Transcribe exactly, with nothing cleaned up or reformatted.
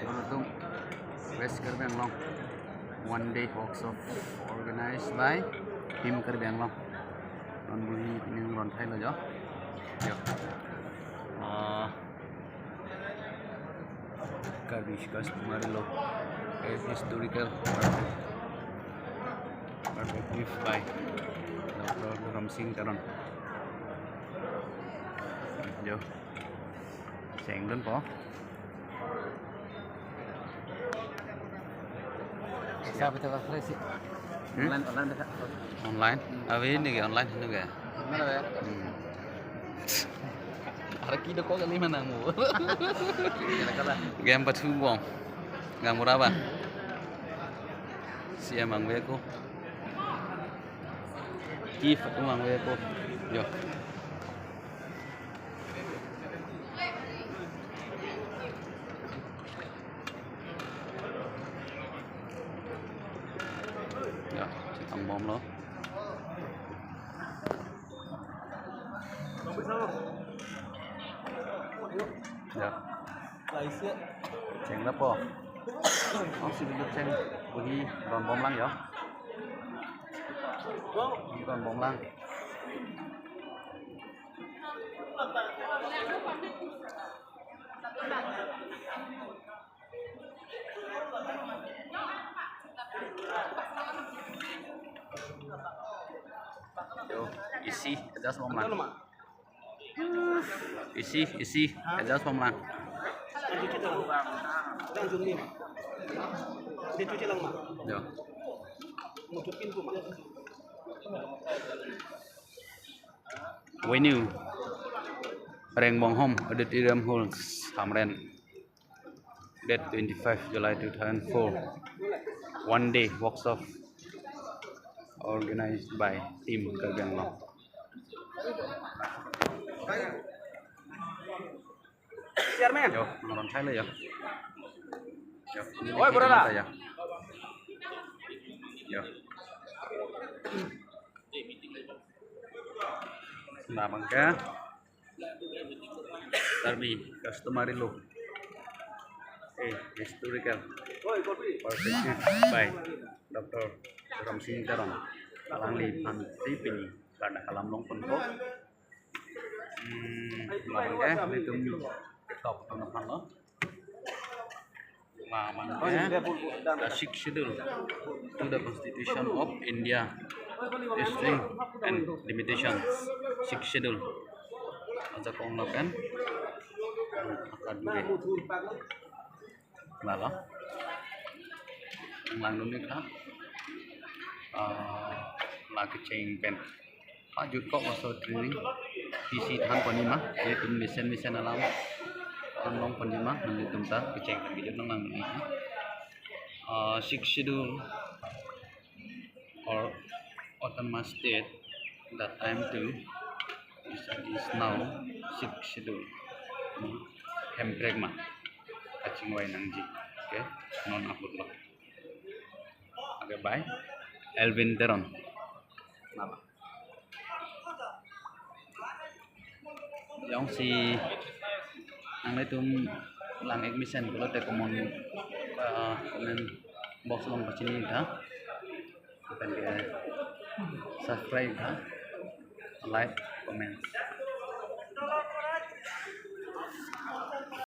Nangtum West Karbi Anglong one day workshop organized by Team Karbi Anglong. Non buhi pining ron thailo jo. Jo. Ah, Karbi Customary Law, a historical perspective by Doctor Ramsing Teron. Jo. Seng dun po. Sa betul apa sih? Hmm? Online, online deh, Kak. Online? Hmm. Awi ini ke online ini ke? Mana ya? Hmm. Arki doko kali mana mu? Kira-kira. Game pathu bom. Nggak murah, Bang. Siya mangve ko. Ki patu mangve ko. Jo. Jo, chetong bomlo. Jo. Cheng lapo. Ong si biduk cheng buhi ron bomlang jo. Ron bomlang. Jo, isi, adjust bomlang. Isi, isi, adjust bomlang. Jo. Venue, Rengbonghom Auditorium Hall, Hamren. Date twenty-five July two thousand four. One day workshop organized by Team Karbi Anglong. Chairman. Jo, nang ron thailo jo. Jo, ini oi, brother. Ya. Jo. Nah, bangke. Karbi Customary Law, a historical perspective by Doctor Ramsing Teron. Alangliphan si pini karna kalam longponpo. Hmm, labang ke, nelitum ketok tong aphanlo. Labang ke, the Sixth Schedule to the Constitution of India, History and Limitations, Sixth Schedule. Ajakong lapen akadure. Lalo. Langdun-ik tha. Ah, la kecheng pen. Pajutkok laso training. Pisi than ponji ma, nelitum mesen mesen alam than long ponji ma, nelitum ta kecheng pen kejut nang lang. Ah, Sixth Schedule or Autonomous State that time to is, is now Sixth Schedule. Hemprek ma kachingvai nangji. Okay, non ahut lo. Okay, bye. Elvin Teron. Nama. Jongsi nanglitum lang-ik mesen pulote comment, ah, comment box along pachini tha. Lapen ke subscribe tha. Like, comment.